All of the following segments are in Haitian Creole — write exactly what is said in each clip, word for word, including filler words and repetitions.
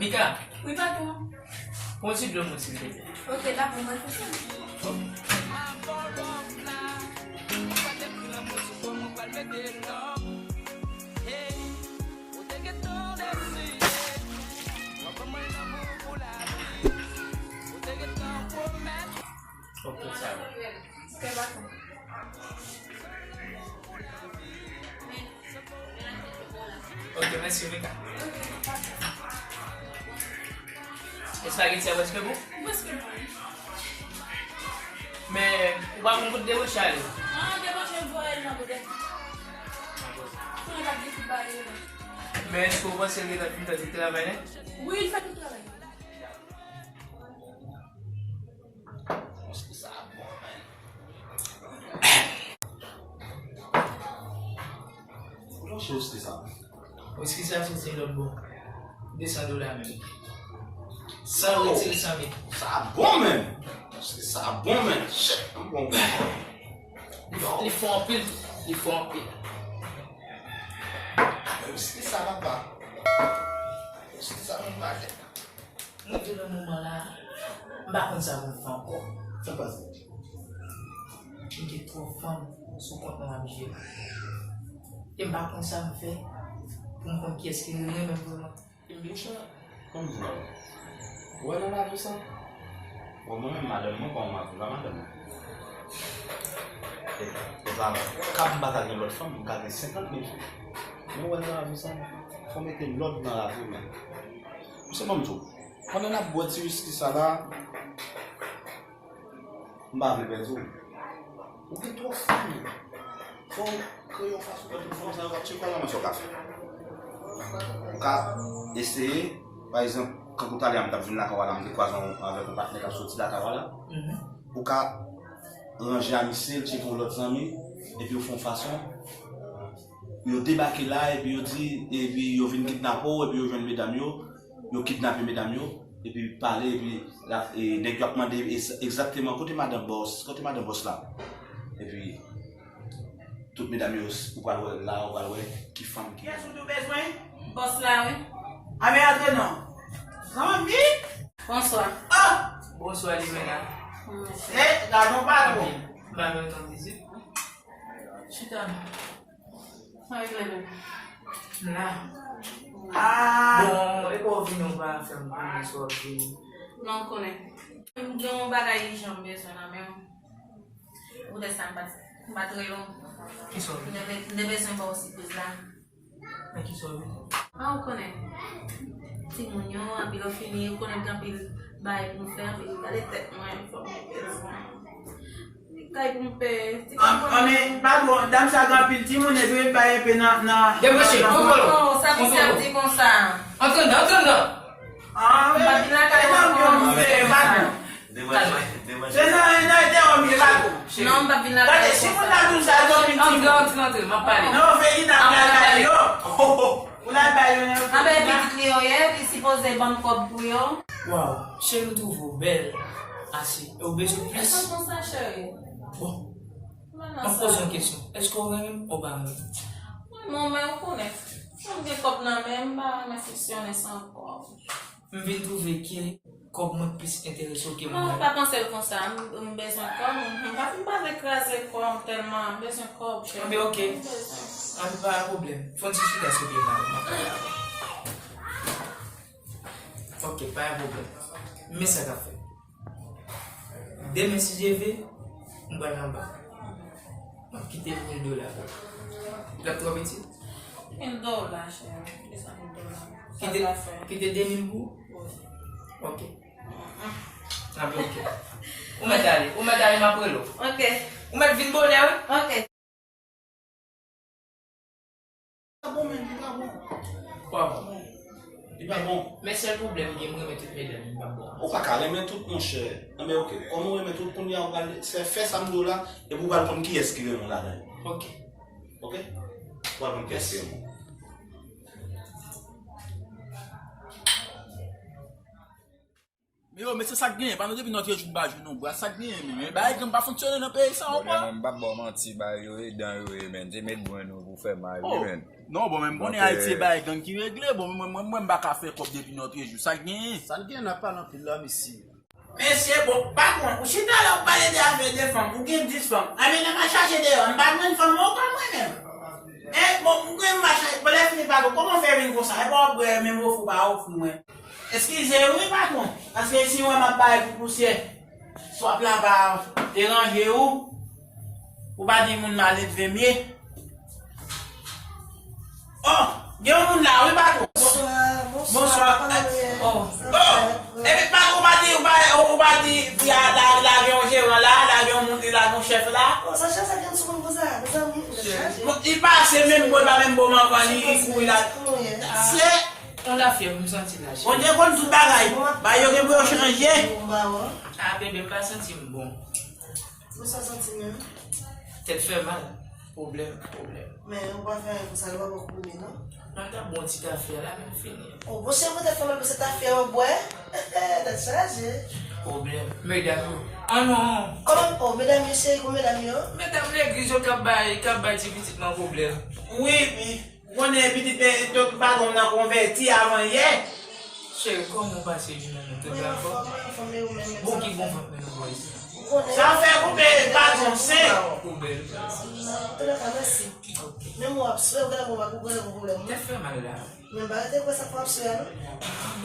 Mika. Wi, patwon. Pran yon ti dlo pou mwen, silvouplè. Ok, dakò, mwen fè sa. Ok, sa va. Ok, mèsi, Mika. Espageti a prèske bon? Prèske bon. Men, ou pa konn kote deboche ale? Ah, deboche voye l nan bouda. Konnen pa gen tout bagay yo la. Men, èske ou panse l gentan fin fè tout travay nèt? Wi, l fè tout travay. Monchè, sa bon, men. Monchè, wiski sa. Wiski sa soti lòt bò. De san dola menm. San retire san mil. Sa bon, men. Wiski sa bon, men. Shit, m bon. Li, li fò anpil tou. Li fò anpil. Wiski sa, papa. Wiski sa, menm pa jèt. M rive nan moman la, m pa konn sa pou m fè ankò. Sa k pase? M gen twòp fanm sou kont mwen ap jere. E m pa konn sa m fè pou m konn kiyès ki renmen m vrèman. Monchè, kòm di w, ou wè nan lavi sa? Bon, mwen menm, madanm mwen pa yon madanm, pa madanm mwen. E, e pa, ka m pa ta gen lòt fanm, m ka gen senkant mil fanm. Men ou wè nan lavi sa, fò w mete lòd nan lavi w, men. Misye, ban m di w, pandan n ap bwè ti wiski sa la, m pa vle pèdi w. Ou gen twòp fanm. Fò w kreye yon fason pou tout fanm sa yo pa tcheke w nan men sa w ka fè. Ou ka eseye, pa egzanp, kankou talè a m t ap vin lakay w la, m te kwaze w avèk yon patnè k ap soti lakay w la. Ou ka ranje a misye, l tcheke yon lòt zanmi, epi yo fè yon fason, yo debake la, epi yo di, epi yo vin kidnape w, epi yo jwenn medam yo, yo kidnape medam yo, epi pale, epi la, e, nèg yo ap mande es-, egzakteman kote madan bòs, kote madan bòs la. Epi, tout medam yo, ou pral wè la, ou pral wè ki fanm ki. Kiyès ou di w bezwen? Bòs la, wi. Anben, antre non. Zanmi! Bonswa. Ah! Bonswa, Limena. Kòman w fè? Eh, gade yon patwon. M pa vle tann vizit. Chita. Sa regle menm. M la. Ah! Bon, e pa w vini, w pa fè m konnen si w ap vini. Non, m konnen. M gen yon bagay ijan m bezwen nan men w. Poutèt sa m pa t, m pa t rele w. Kisa w vle? M te be-, m te bezwen ba w sipriz la. Men kisa w vle? Ah, ou konnen. Timoun yo, anpil yo fini, ou konnen gen anpil bagay pou m fè, anpil gade tèt mwen, fò m mete l. Kay pou m peye. An, an, men, patwon, dam sa gen anpil timoun, epi l bay enpe nan, nan. Debranche, nan pran kòlò. Oh, sa misye ap di konsa? Antre anndan, antre anndan. Ah, m pa vin lakay ou ankò. Patwon. Se nan, nan entèwòm ye, patwon. Non, m pa vin lakay ou ankò. Gade, si moun la di w sa, yo vin di. Antre, antre, antre, m ap pale. Non, Felina, m lakay yo. Ou la bay yo nan. Anben, pitit li yo ye, li sipoze ban m kòb pou yo. Waw, cheri, m twouve w bèl ase. E w bezwen plis? Èske w konsa, cheri? Bon, m ap poze w yon kesyon. Èske w renmen m ou pa renmen m? Mwen renmen w, men ou konnen. Mwen gen kòb nan men m, m pa renmen fonksyone san kòb. M vin twouve ke kòb mwen plis enterese w ke mwen. Non, pa panse l konsa. M, m bezwen kòb. M, m pa, m pa vle kraze kò m tèlman. M bezwen kòb, cheri. Anben, ok. M bezwen. Anben, pa gen pwoblèm. Fè yon ti chita sou pye m la, m ap pale avè w. Ok, pa gen pwoblèm. Men sa k ap fèt. Demen, si Dye vle, m pral anba. M ap kite mil dola pou ou. L ap twò piti? Mil dola, cheri. Desann mil dola. Kite, kite de mil pou ou? Wi. Ok. Anben, ok. Ou mèt ale, ou mèt ale, m ap rele w. Ok. Ou mèt vin bonè, wi. Ok. Pa bon, men, li pa bon. Pa bon. Li pa bon. Men sèl pwoblèm m gen, m renmen tout medam, li pa bon. Ou pa ka renmen tout, monchè. Anben, ok. Kòm ou renmen tout, kounye a ou pral fè, fè sa m di w la, epi ou pral konn kiyès ki renmen w ladan yo. Ok. Ok? Ou pral konn kiyès ki renmen w. Men yo, mesye, sa k genyen? Pa nou depi nòt rejou n pa jwenn yon bwa. Sa k genyen menm? Men bagay gang pa fonksyone nan peyi sa ankò. Mwen menm, m p ap ba w manti, bagay yo edan yo ye, men. Se met bwen nou pou fè mal, wi, men. Non, bon, men m konnen Ayiti e bagay gang ki regle. Bon, mwen, mwen, mwen, m pa ka fè kòb depi nòt rejou. Sa k genyen? Sa k genyen? N ap pale anpil la, mesye. Mesye, bon, patwon, ou chita la, ou pale de afè de fanm, ou gen dis fanm. Anben, nan m al chache deyò, m pa jwenn fanm ankò mwen menm. E, bon, ou gen m al chache, bon, lè fini, patwon, kòman w fè vin konsa? E pa w ap bwè menm ofri w pa ofri mwen. Eskize wi, patwon, paske si w wè m ap bay pou pousyè, swap la pa deranje ou, ou pa di moun maledve m ye. Oh, gen yon moun la, wi, patwon. Bonswa, bonswa. Bonswa. Kòman nou ye? Oh. Oh, epi patwon, ou pa di, ou pa, ou pa di, fi a la, la gen yon jeran la, la gen yon moun, la gen yon chèf la. Oh, sa chèf sa gen sou moun konsa, mezanmi, m tèt chaje. Bon, li pase menm bò, pa menm bò, m anvan li, li kouri la. Kòman w ye? Se yon lafyèv, m santi la. Bondye konn tout bagay. Ba yo gen pou yo chanje. Bon, ba, bon. Ah, bebe, m pa santi m bon. Ou sa santi menm? Tèt fè mal. Pwoblèm, pwoblèm. Men ou pa fè anyen pou sa, yo pa ba w konbyen, non? Non, m t ap bwè yon ti tafya la, men m fini. Oh, bon, cheri, tèt fè mal pou se tafya w ap bwè? Tèt chaje. Pwoblèm. Medam yo. Ah non. Kòman? Oh, medam yo, cheri, pou medam yo? Medam legliz yo k ap bay, k ap bay ti pitit mwen pwoblèm. Wi, wi. Ou konnen pitit, eh, tout patwon nan konvèti avan yè. Cheri, kòman w pase jounen an? Tout byen anfòm? Mwen anfòm, mwen anfòm, e ou menm? Bon, ki bon vant mwen nan bò isi. Sa fè koupe patwon se. Ou bèl. Antouka, mèsi. Menm w ap swe, ou genlè konn w ap, ou genlè konn pwoblèm, wi. Tèt fè mal la. Men pa rete kwè sa fè w ap swe a, non.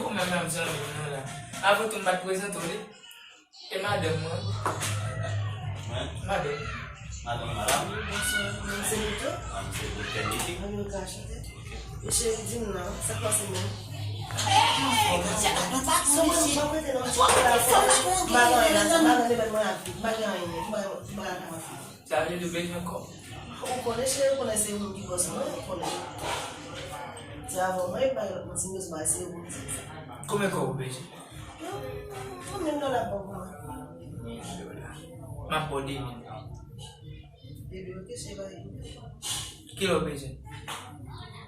Bon, men, men, m zanmi w nan la. Avan tou, m pa t prezante w li. E madanm mwen? Mwen? Madanm. Madanm, madanm. Bonswa, mwen se Nito. Ah, m se Doktè Niki. Mwen, mwen ka chante. Mesye, di m non, sa k pase menm? Sou mwen, m pa prete non. M pa gen anyen, m pa gen anyen, m pa gen anyen, m pa gen anyen. Sa vle di w bezwen kòb? Ou konnen, cheri, ou konnen se ou menm ki bòs mwen, ou konnen. Se avan mwen, e pa lòt moun, si m bezwen bagay, se ou pou m di sa. Konbyen kòb ou bezwen? Yon, yon mil dola bon pou mwen. Mil dola. M ap ba w de mil. Bebe, oke, cheri, ba yo. Kilè w bezwen?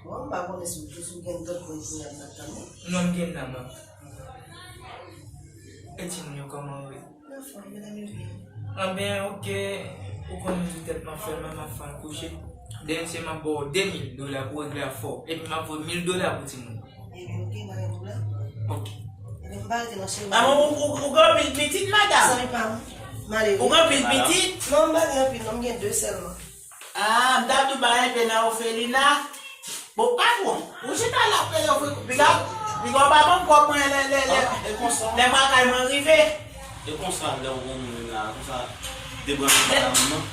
Bon, m pa konnen si w toujou gen dòt moun pou y ap nan tann ou. Non, m gen nan mwen. E timoun yo kòman yo ye? Anfòm, medam yo byen. Anben, oke, ou konn di tèt m ap fè mal, m ap fè al kouche. Dèyè se m ap ba w de mil dola pou regle afè w. Epi m ap voye mil dola pou timoun. Ebyen, oke, pa gen pwoblèm. Oke. Ebyen, m pa rete nan cheri. Maman, ou, ou, ou gen anpil pitit, madanm? Zanmi pa m. M ale wi. Ou gen anpil pitit? Non, m pa gen anpil, non, m gen de sèlman. Ah, m t ap di w bay enpe nan òfelina. Bon, patwon, ou chita la ap peye ofri. Piga, piga w pa ban m kòb mwen lè, lè, lè, lè bagay mwen rive. E konsa, lè w gon moun la, konsa, debranche pa la menm non.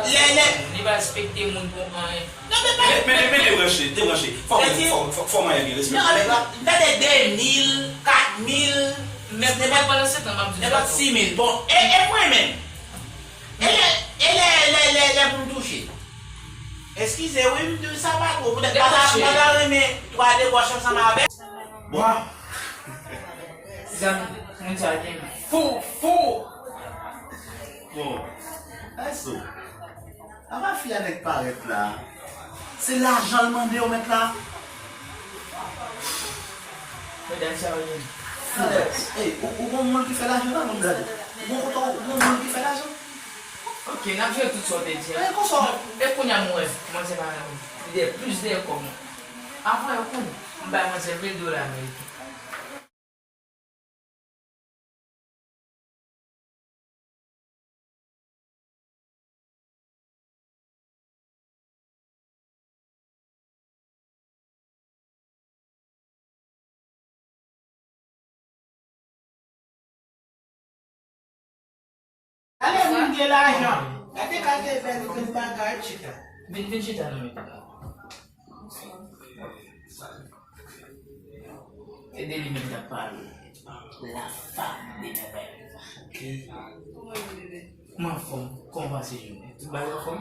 Lè, lè. Li pa respekte moun pou anyen. Non, men pa. Men, men, men debranche, debranche. Fò, fò, fò, fò mwen gen respè. Non, men, gade de mil, kat mil, men, men, nenpòt sis mil. Bon, e, e mwen menm? E lè, e lè, lè, lè, lè pou m touche? Eskize, wi, m di w sa pa twò. Poutèt pa sa, m pa ta renmen twa debòch ansanm avè. Bon. Zanmi, moun sa gen fou, fou. Bon. Èske apa fi a nèk parèt la? Se lajan l mande yo mèt la. Medam sa yo ye. Ey, ou, ou gon moun ki fè lajan la, ban m gade. Ou gon kote, ou gon moun ki fè lajan? Ok, n ap jere tout sa w te di a. E konsa. E kounye a m wè, manzè pa nan li dèyè, plis dèyè kòb mwen. Avan yo konn, m bay manzè mil dola ameriken. Ale moun gen lajan. Gade kalite bèl grenn bagay. Vin, vin chita nan men. E de li menm k ap pale. La femme de mes rêves. Ok. Mwen anfòm. Kòman w pase jounen? Tout bagay anfòm?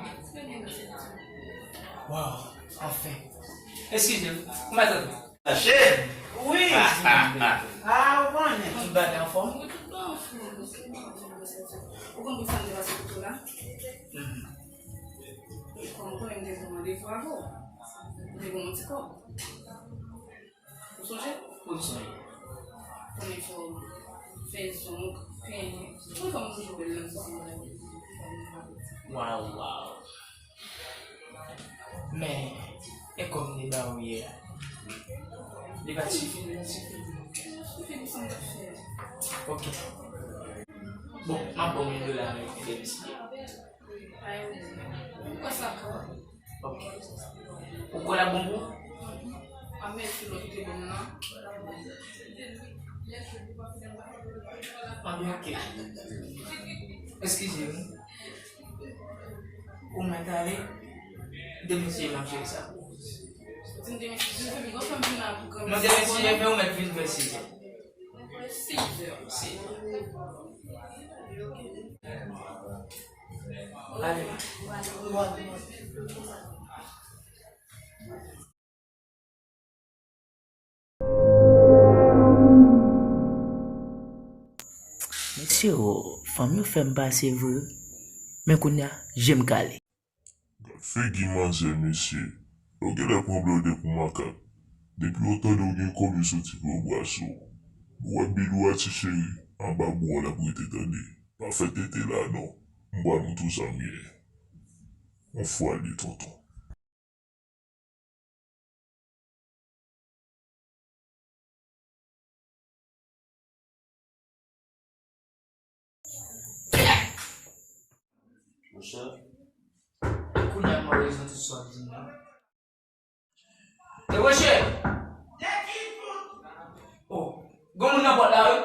Waw, anfen. Eskize m, ou mèt antre. Mache! Wi! Ah, ou konnen. Tout bagay anfòm? Wi, tout bagay anfòm. Ou konn pou sa m te pase kote w la? Mhm. Kòm ou konnen m te gen yon randevou avè w, m te gen yon ti kòb. Ou sonje? Wi, m sonje. Konbyen fwa w Fè zong, penyen. Mwen fè m toujou bèl nan zong mwen. Waw, waw. Men, e kòm li ba ou ye a. Li pa t sifi, li pa t sifi. Sifi pou sa m t ap fè. Ok. Bon, m ap ba w mil dola ameriken depi si. Ou kwè sa bon? Ok. Ou kwè l ap bon pou ou? A men ki lòt te bon nan. Anben, ok. Eskize m. Ou mèt ale. Demen si m ap jere sa pou ou. Di m demen si, di m demen, gon fè m vin la pou granmesi. Non, demen si, ou mèt vin vè sizè. Sizè. Sizè. Ale. Mesye o, fanm yo fè m pase vre. Men kounye a, je m kale. Gad figi manzè, mesye. Yo genlè pran blòdè pou makak. Depi yo tande w gen kòb, yo soti pran bwa sou ou. Bwa bilou a, ti cheri, anba bwa w l ap rete, tande. Pa fè tete la non. M pral montre w sa m ye. On fwa li, tonton. Monchè, kounye a m wè rezon tout sa w ap di m nan. Debouche! Oh, gon moun nan pòt la, wi.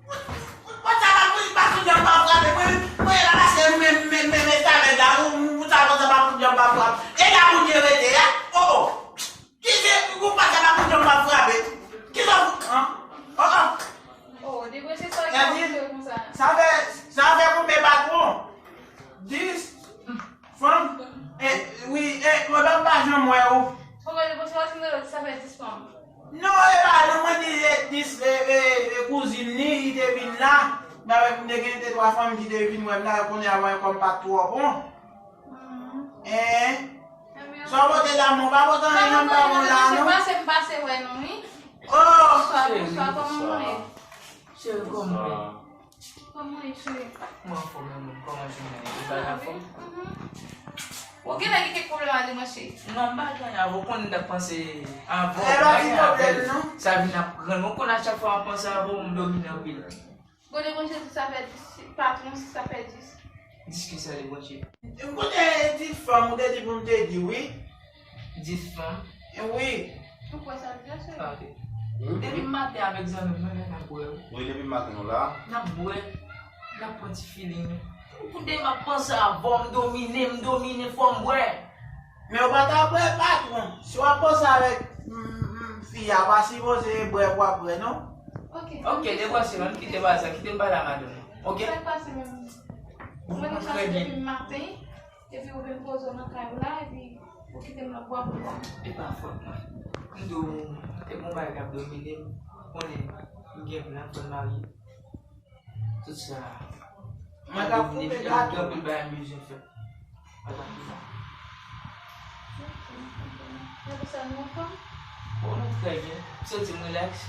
Pòt sa pa kouri, pa kouri, pa frape. Mwen, mwen la pase, men, men, men, men, sa vè la, ou, ou, sa pòt sa pa kouri, pa frape. E la pou Dye rete, a? Oh, oh. Ki se, ou pòt sa pa kouri, pa frape. Ki sa ou, an? Oh, oh. Oh, Debouche, sa w ap fè konsa? Sa fè, sa fè konbyen patwon? Dis fanm? E, wi, e, madanm pa janm wè ou. Ou wè, Debouche, sa fè dis fanm. Non, e pa nou, mwen di, e, dis, e, e, e, kouzin li, li te vin la. Men avèk m te gen de twa fanm ki te vin wè m la, yo konnen avè kòm pa t twò bon. Mhm. Hein? Sa w pote la, mwen pa pote anyen, non, m pa bon la, non. Pase, m pase wè nou, wi. Oh! Bonswa, bonswa, kòman w ye? Cheri, kòman w ye? Kòman w ye, cheri? Mwen anfòm, mwen, kòman jounen an ye? Ou pa anfòm? Mhm. Ou genlè gen kèk pwoblèm a Debouche? Non, m pa gen anyen avè w, ou konnen m t ap panse avè w. Sa vin ap pran, ou konnen a chak fwa m ap panse avè w, m domine anpil. Bon, Debouche, si sa fè dis, patwon, si sa fè dis. Dis kisa, Debouche? M konnen dis fanm, ou te di pou m te di wi. Dis fanm? Wi. Ou kwè sa l di a, cheri? Ok. Depi maten avèk zanmi m, mwen menm ap bwè, wi. Wi, depi maten nou la. N ap bwè, n ap pran ti feeling. Pou de m ap panse avè w, m domine, m domine, fò m bwè. Men ou pa ta bwè, patwon. Si w ap panse avèk, mm, mm, fi a, w pa sipoze bwè pou w ap bwè, non. Ok. Ok, debranche, menm kite bagay sa, kite m pale a madanm mwen. Ok? Sa k pase menm? Bon, mwen deja trè byen. Depi maten, epi ou vin poze w nan kay ou la, epi ou kite m nan bwa pou bwa. E pa fòt mwen. M di w, te gon bagay k ap domine m, konnen m gen plan pou m marye. Tout sa. Mwen t ap koupe gato. Gen anpil bagay m bezwen fè. Mwen t ap fè sa. Se pou sa nou anfòm? Bon, nou trè byen. M santi m rilaks.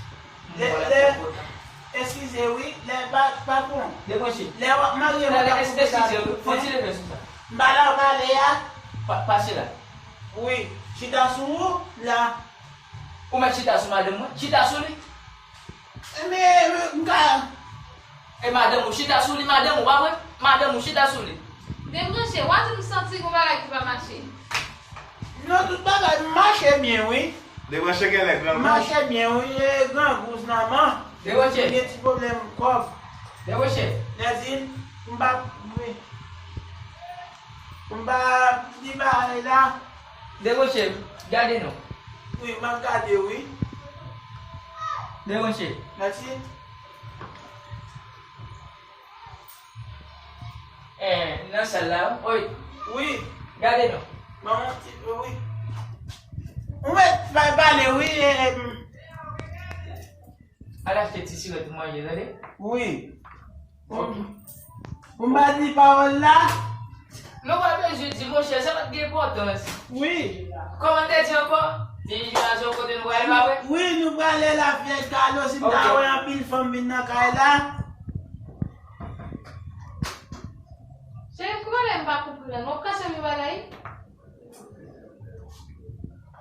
M wè l ap fè kontan. Eskize wi, lè pa, patwon. Debranche. Lè w ap marye, mwen t ap koupe gato. Eskize wi, fò ti leve sou sa. M pa la w pale a. Pa, pase la. Wi, chita sou ou la. Ou mèt chita sou madanm mwen? Chita sou li. Enben, m ka. E madanm ou chita sou li, madanm ou, pa vre? Madanm ou chita sou li. Debranche, w a di m santi gon bagay ki pa mache. Non, tout bagay mache byen, wi. Debranche genlè grangou. Mache byen, wi, e grangou sèlman. Debranche. Gen ti pwoblèm kòb. Debranche. Nèzin, m pa, wi. M pa di bagay la. Debranche, gade non. Wi, m ap gade, wi. Debranche. Mèsi. Eh, nan sal la, wi. Wi. Gade non. Ban mwen ti, wi. Ou mèt bay pale, wi, e, e, m. Al achte ti sirèt pou manje, tande? Wi. Ok. Pou m pa di pawòl la. Nou pa bezwen di, monchè, sa pa t gen enpòtans. Wi. Kòman te di ankò? Ti Jimmy, se yon kote nou prale, pa vre? Wi, nou prale la, fyèj Kalo, si m ta wè anpil fanm vin nan kay la. Cheri, ki bagay m pa konprann? W ap kase m yon bagay?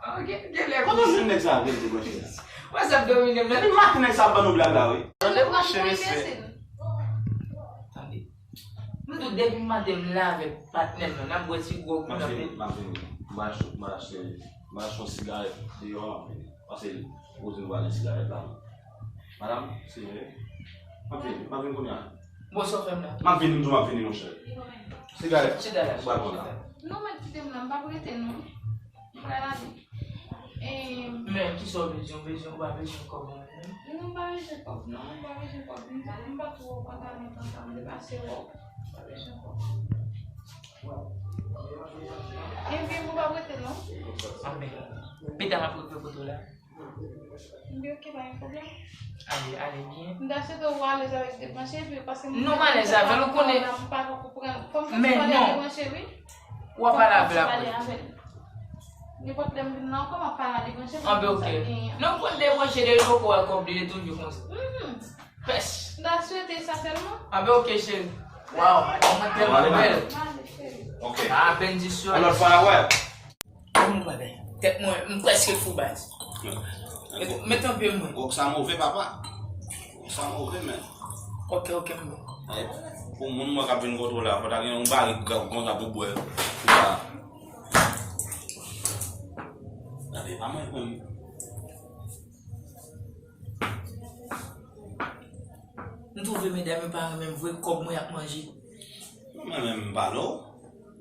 Oh, gen, gen lè. Kote w jwenn nèg sa a vin debranche la? Wè sa ap domine m nan. Depi maten nèg sa ap ban nou blag la, wi. Tande, monchè, mesye. Tande. M di w depi maten m lave patnè m nan, n ap bwè ti gwòg nou nan peyi. M ap vini, m ap vini. M va ach-, m va achte, m va achte yon sigarèt deyò a, m ap vini. Pase ou di nou pa gen sigarèt la. Madanm, se vre. M ap vini, m ap vini kounye a. Bon, sa w fè m la? M ap vini, m di w m ap vini, monchè. Sigarèt. Chita la, chita. Non, mèt kite m la, m p ap rete, non. M pral ale. E, men, kisa w bezwen? W bezwen, ou pa bezwen kòb mwen menm? Non, m pa bezwen kòb, non, m pa bezwen kòb. M pa, m pa twò pantalon, pantalon depase wòb. M pa bezwen kòb. Epi, ou p ap rete, non? Anben, pita m ap rive kote w la. Ebyen, oke, pa gen pwoblèm. Ale, ale byen. M ta swete w alèz avèk debranche, epi pase m... Non, m alèz avè l, ou konnen. M pa konprann. Kòm sa se pa debranche, wi. W ap pale avè l apre. Nenpòt lè m vin la ankò, m ap pale a debranche pou m konn sa k genyen. Anben, oke. Non, pou l debranche, depi l poko wè kòb li, li toujou konsa. Pès. M ta swete sa sèlman. Anben, oke, cheri. Waw, madanm mwen tèlman bèl. M ale, cheri. Oke. A, apèn di sou. Yon lòt fwa, wè. Kòman w pa bèl? Tèt mwen, m prèske fou, baz. Met, met anpil mwen. Gwòg sa move, papa. Gwòg sa move, men. Oke, oke, m bon. Pou moun mwen k ap vin kote w la, fò ta gen yon barik gwòg konsa pou bwè. Pou sa. Gade, pa mwen, mwen. M twouve medam yo pa renmen m vre, kòb mwen y ap manje. Non, mwen menm, m pale w.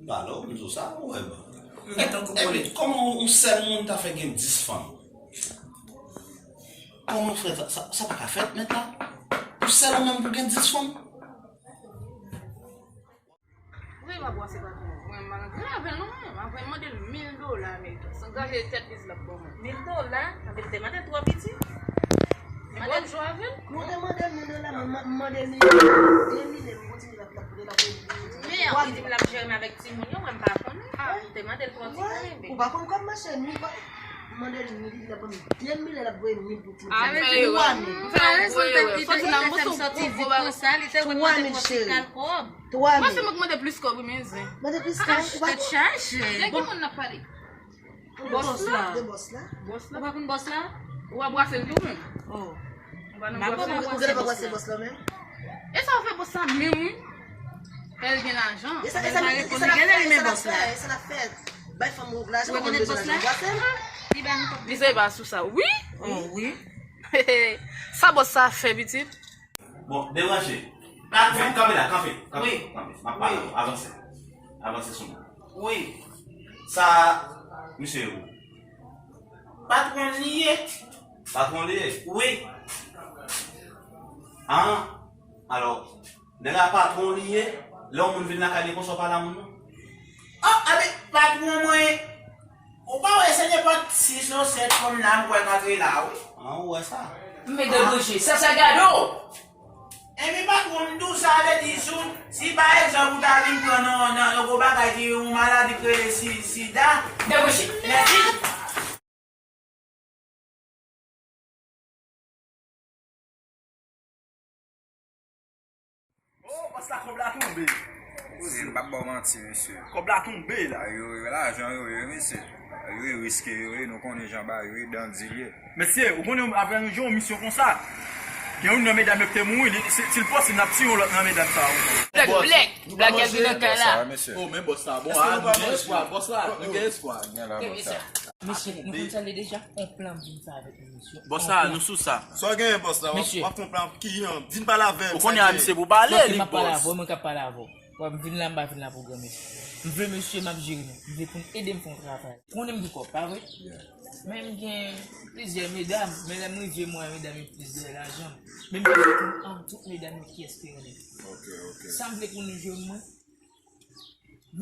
M pale w, m di w sa, ou wè, bon. M gentan kou kole. Epi, kòman yon sèl moun ta fè gen dis fanm? Kòman fè sa, sa, sa pa ka fèt, mèt la? Ou sèl ou menm pou gen dis fanm? Poukisa li pa bwase patwon? Mwen, m pa nan gre avè l non, mwen. Apre, m mande l mil dola ameriken. San gade tèt li di l ap ban mwen. Mil dola? Anben, li te mande l twò piti. Li bòn jwe avè l. Mwen te mande l mil dola, mwen, m mande l mil, de mil, m kontinye l ap, l ap, l ap, l ap. Men, li di m l ap jere m avèk timoun yo, mwen, m pa konnen. Ah, m te mande l twò ti kanmenm. Ou pa konn kòb mache, ni pa, m mande l mil, li di l ap ban m de mil, l ap voye mil pou timoun. Ah, men, twa mil. M fè yon gwo erè. Fò di nan mwen sou gwo gwo bagay. Twa mil, cheri. Twa mil. Mwen se mwen k mande plis kòb, wi, men zen. Mande plis kòb, ou pa konn. Tèt chaje. De ki moun n ap pale? Bòs la. De bòs la. Bòs la. Ou pa konn bòs la? Ou pa bwase l tou, menm? Oh. Ou pa nan bwase. Ou genlè pa bwase bòs la, menm? E sa w fè bòs la, menm, wi. Fè l gen lajan. E sa, e sa, e sa l ap fè, e sa l ap fè. Bay fanm ou lajan, ou rekonèt bòs la? Bwase l. Li bay nou kòb. Li se pa sou sa. Wi. Oh, wi. Sa bòs sa fè, pitit? Bon, debranche. Kanpe la, kanpe, kanpe, kanpe. M ap pale avè w. Avanse. Avanse sou mwen. Wi. Sa, misye, patwon li ye. Patwon li ye? Wi. An, alò, nèg la patwon li ye, lè yon moun vin lakay li konsa w pale a moun nan? Ah, anben, patwon mwen, ou pa wè se nenpòt sis ou sèt fanm la m kwè k antre la, wi. An, ou wè sa? Men debouche, sa, sa gade w! Epi patwon m tou, sa vle di si w, si pa egzanp ou ta vin pran nan, nan yon gwo bagay ki yon maladi k rele si-, sida. Debouche. Mèsi. Oh, bòs la, kòb la tonbe. Mesye, m p ap ba w manti, mesye. Kòb la tonbe la. Yo, yo, lajan yo ye, mesye. Yo ye riske yo ye, nou konnen jan bagay yo ye, dan dil ye. Mesye, ou konnen apre yon jou, yon misyon konsa, gen youn nan medam yo ki te mouri, li, si, si l posib, n ap tiye yon lòt nan medam sa yo. Blèk, blèk, blèk, vin nan kay la. Oh, men bòs la, bon, nou gen espwa, bòs la, nou gen espwa. Mesye, nou konn sa l ye deja, on plan m vin fè avèk nou, mesye. Bòs la, nou sou sa. Sa w genyen, bòs la? W ap fè on plan ki jan? Vin pale avè m. Ou konnen a misye pou pale, li bòs. Mwen k ap pale avè w. Wè, m vin la, m pa vin la pou granmesi. M vle mesye, m ap jere nou. M vle pou n ede m fè yon travay. Konnen m gen kòb, pa vre? Men m gen plizyè medam, men lè m rive, m wè medam yo plis dèyè lajan m. Men m vle pou m ann tout medam yo kiyès ki renmen m. Sa m vle pou nou jwenn mwen,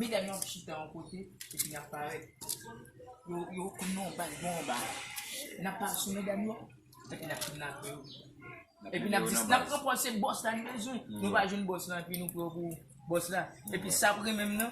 medam yo ap chita yon kote, epi y ap parèt. Yo, yo konn nan yon bal bon anba. N ap pase sou medam yo, epi n ap kidnape yo. Epi n ap di, n ap pran pòz se bòs la n bezwen. Nou pa jwenn bòs la, epi nou pran pou bòs la. Epi sa ap renmen m nan,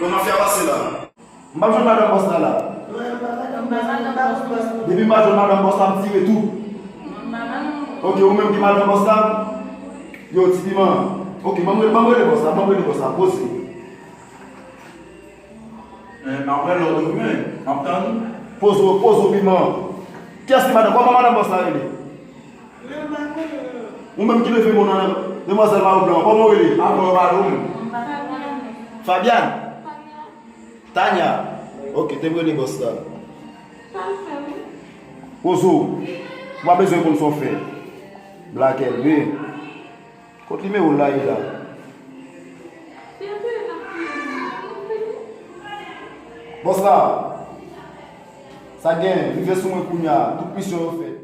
Bon, mafya pase la. M p ap jwenn madanm bòs la la. Depi m pa jwenn madanm bòs la, m tire tou. Ok, ou menm ki madanm bòs la? Yo, Ti Piman. Ok, ban m rele, ban m rele bòs la, ban m rele bòs la. Poze. Eh, m ap rele lòd ou, wi, men. M ap tann ou. Poze w, poze w, Piman. Kiyès ki madanm? Kòman madanm bòs la rele? Ou menm ki leve mo nan demwazèl mayo blan, kòman w rele? Avan yo pale w menm. Fabian? Tanya? Ok, te m rele bòs la. Poze w. Ou pa bezwen konn sa w fè. Black L B. Kot nimewo l la ye la? Bòs la, sa gen, rive sou mwen kounye a, tout misyon yo fèt.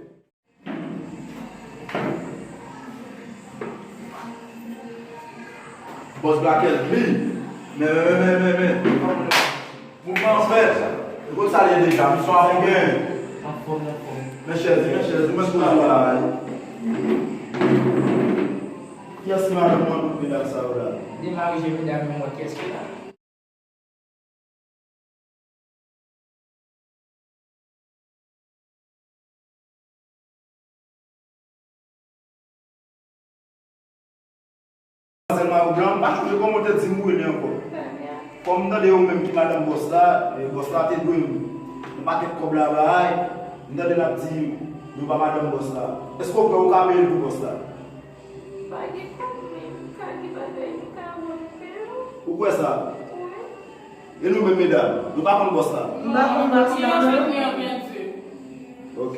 Bòs Black L B. Men, men, men, men, men, men. Mouvman an fèt. Kot sa l ye deja? Misyon ap gen. Anfòm, anfòm. Men chèz, men chèz, ou menm poze w la. Kiyès ki madanm mwen tout medam sa yo la? Demare je medam yo, mwen kiyès ki la? Demwazèl mayo blan, m pa sonje kòman w te di m ou rele ankò. Kòm m tande ou menm ki madanm bòs la, e, bòs la te dwe m yon pakèt kòb la bay, m tande l ap di m nou pa madanm bòs la. Èske w kwè ou ka peye l pou bòs la? Pa gen kòb, men m ka gen bagay m ka wè m fè yo. Ou kwè sa? Wi. E nou menm medam, nou pa konn bòs la? M pa konn bòs la, non. Ok.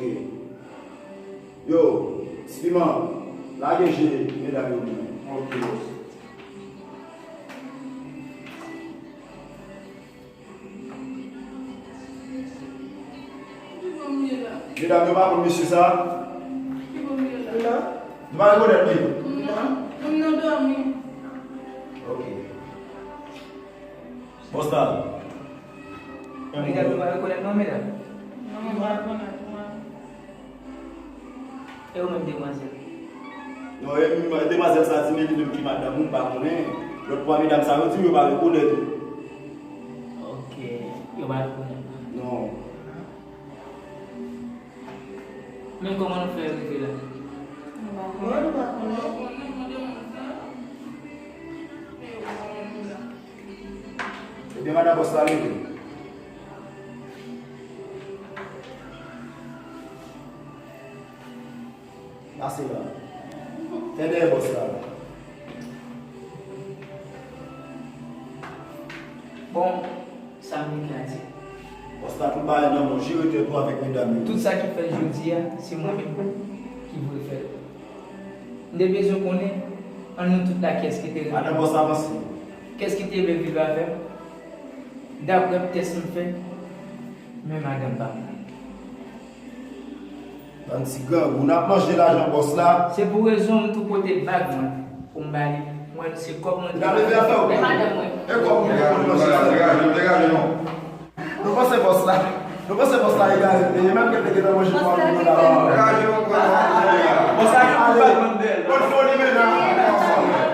Yo, Ti Piman, lage je medam yo pou mwen. Ok. Ki bò m ye la? Medam yo pa konn mesye sa? Ki bò m ye la? Non. Nou pa rekonèt li? Non. M nan dòmi. Ok. Bòs la. Medam yo pa rekonèt non, medam? Non, m pa rekonèt mwen. E ou menm, demwazèl? Non, e, m, demwazèl sa di men li menm ki madanm ou, m pa konnen. Lòt bò medam sa yo di m yo pa rekonèt ou. Ok, yo pa rekonèt mwen. Non. Men kòman nou fè rive la? Bon, nou pa konnen. Ebyen, madan bòs la, leve. Pase la. Fè dèyè bòs la. Bon, sa m gen pou m di. Bòs la, tout bagay nan men w, jere tèt ou avèk medam yo. Tout sa ki fèt jodi a, se mwen menm ki dwe fè l. M te bezwen konnen, an nou tout la, kiyès ki te renmen. Madan bòs, avanse. Kiyès ki te vle viv avè m? Daprè tès m fè, men madanm pa m nan. Bann ti grangou, n ap manje lajan bòs la. Se pou rezon m tou pote bag mwen pou m ba li. Mwen, se kòb mwen. N a leve afè w. Men madanm mwen. E kòb mwen pou manje sa. Degaje, degaje, non. Nou panse bòs la. Nou panse bòs la egare. E menm ke te gentan manje twa mil dola. Degaje, non, bòs la ki ale. Konn fè w li mennen.